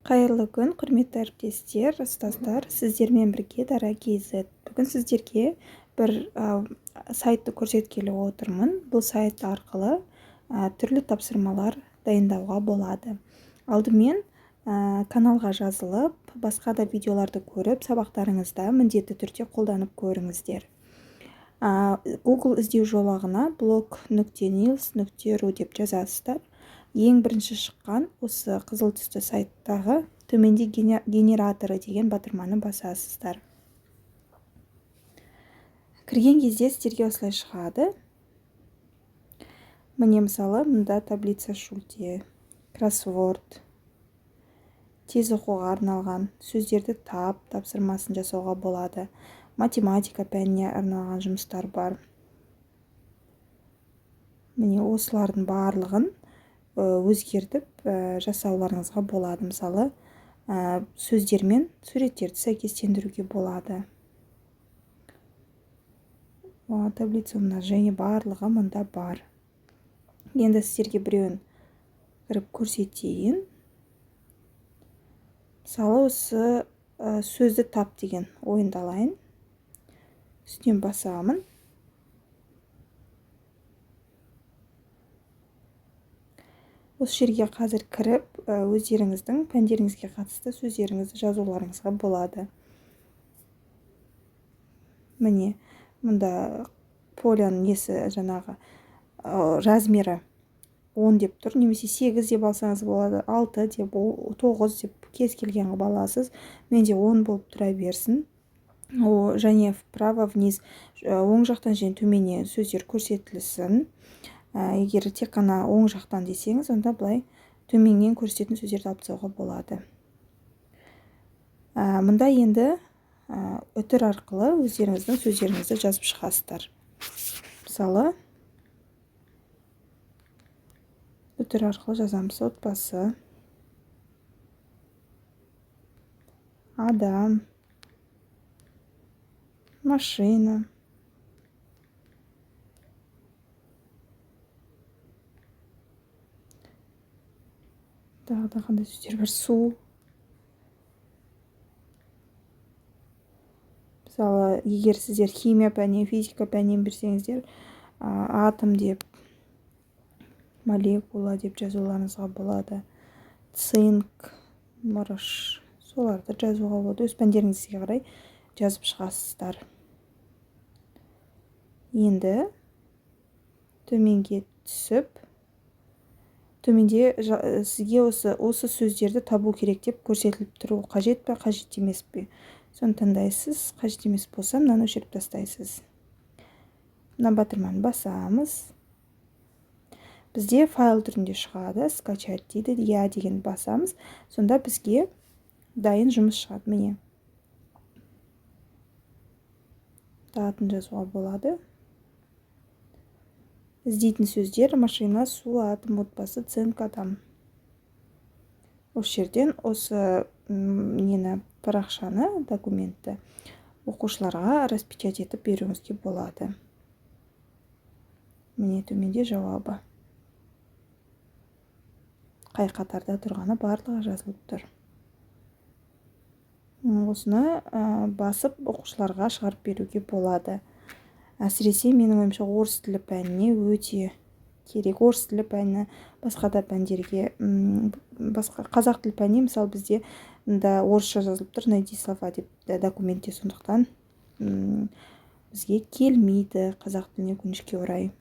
Қайырлы күн, құрметті әріптестер, ұстаздар! Сіздермен бірге Дара KZ. Бүгін сіздерге бір сайтты көрсеткелі отырмын. Бұл сайт арқылы түрлі тапсырмалар дайындауға болады. Алдымен каналға жазылып, басқа да видеоларды көріп, сабақтарыңызда міндетті түрде қолданып көріңіздер. Google іздеу жолағына blog.nils.ru деп жазасыздар. Ең бірінші шыққан осы қызыл түсті сайттағы төменде «Генераторы» деген батырманы басасыздар. Кірген кезде сіздерге осылай шығады. Міне, мысалы, мында таблица Шульте, кроссворд, тез оқуға арналған сөздерді тап тапсырмасын жасауға болады. Математика пәніне арналған жұмыстар бар. Міне, осылардың барлығын өзгертіп жасауларыңызға болады. Мысалы, сөздер мен суреттерді сәйкестендіруге болады. Таблица умножения, барлығы мұнда бар. Енді сіздерге біреуін кіріп көрсетейін. Мысалы, осы сөзді тап деген ойынды алайын. Үстінен басамын. Осы жерге қазір кіріп, өздеріңіздің пәндеріңізге қатысты сөздеріңізді жазуларыңызға болады. Міне, мұнда поляның несі, жаңағы размері 10 деп тұр, немесе 8 деп алсаңыз болады, 6 деп, 9 деп, кез келген қылып аласыз. Менде 10 болып тұра берсін. Және вправо, вниз, оң жақтан және төменнен сөздер көрсетілсін. Егер тек қана оң жақтан десеңіз, онда былай төменнен көрсететін сөздерді алып тастауға болады. Мұнда енді үтір арқылы өздеріңіздің сөздеріңізді жазып шығасыздар. Мысалы, үтір арқылы жазамыз: отбасы, адам, машина. Тағы да қандай сөздер бар? Су. Мысалы, егер сіздер химия пәнінен, физика пәнінен берсеңіздер, атом деп, молекула деп жазуларыңызға болады. Цинк, мырыш, соларды жазуға болады. Өз пәндеріңізге қарай жазып шығасыздар. Енді төменге түсіп, төменде сізге осы сөздерді табу керек деп көрсетіліп тұру қажет пе, қажет емес пе, соны таңдайсыз. Қажет емес болса, мынаны өшіріп тастайсыз. Мына батырманы басамыз. Бізде файл түрінде шығады, «Скачать» дейді. «Иә» деген басамыз. Сонда бізге дайын жұмыс шығады. Міне, атын жазуға болады. Іздейтін сөздер: машина, су, атом, отбасы, цинк, адам. Осы жерден осы нені, парақшаны, документті оқушыларға распечатать етіп беруіңізге болады. Міне, төменде жауабы қай қатарда тұрғаны, барлығы жазылып тұр. Осыны басып, оқушыларға шығарып беруге болады. Әсіресе, менің ойымша, орыс тілі пәніне өте керек. Орыс тілі пәні, басқа да пәндерге, басқа қазақ тілі пәніне. Мысалы, бізде мында орысша жазылып тұр «Найди слова» деп документте, сондықтан бізге келмейді қазақ тіліне, өкінішке орай.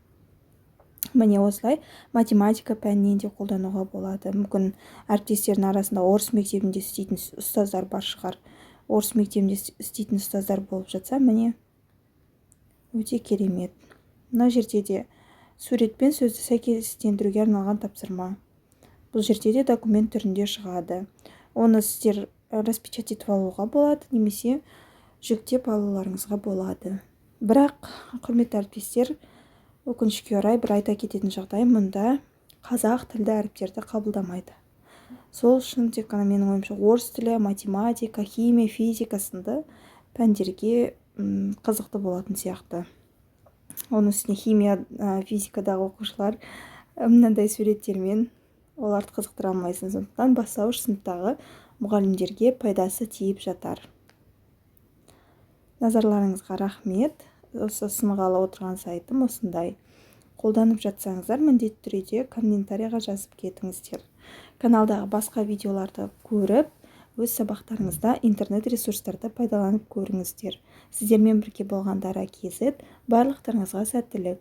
Міне, осылай математика пәнінен де қолдануға болады. Мүмкін, әріптестердің арасында орыс мектебінде істейтін ұстаздар бар шығар. Орыс мектебінде істейтін ұстаздар болып жатса, міне, өте керемет. Мына жерде де сурет пен сөзді сәйкестендіруге арналған тапсырма. Бұл жерде де документ түрінде шығады. Оны сіздер распечатать етіп алуға болады немесе жүктеп алуларыңызға болады. Бірақ, құрметті әріптестер, өкінішке орай, бір айта кететін жағдай: мұнда қазақ тілді әріптерді қабылдамайды. Сол үшін тек қана, менің ойымша, орыс тілі, математика, химия, физика сынды пәндерге қызықты болатын сияқты. Оның үстіне химия, физикадағы оқушылар мынандай суреттермен оларды қызықтыра алмайсың. Сондықтан бастауыш сыныптағы Мұғалімдерге пайдасы тиіп жатар. Назарларыңызға рахмет. Осы ұсынғалы отырған сайтым осындай. Қолданып жатсаңыздар, міндетті түрде комментарийға жазып кетіңіздер. Каналдағы басқа видеоларды көріп, өз сабақтарыңызда интернет ресурстарды пайдаланып көріңіздер. Сіздермен бірге болған Дара kz. Барлықтарыңызға сәттілік!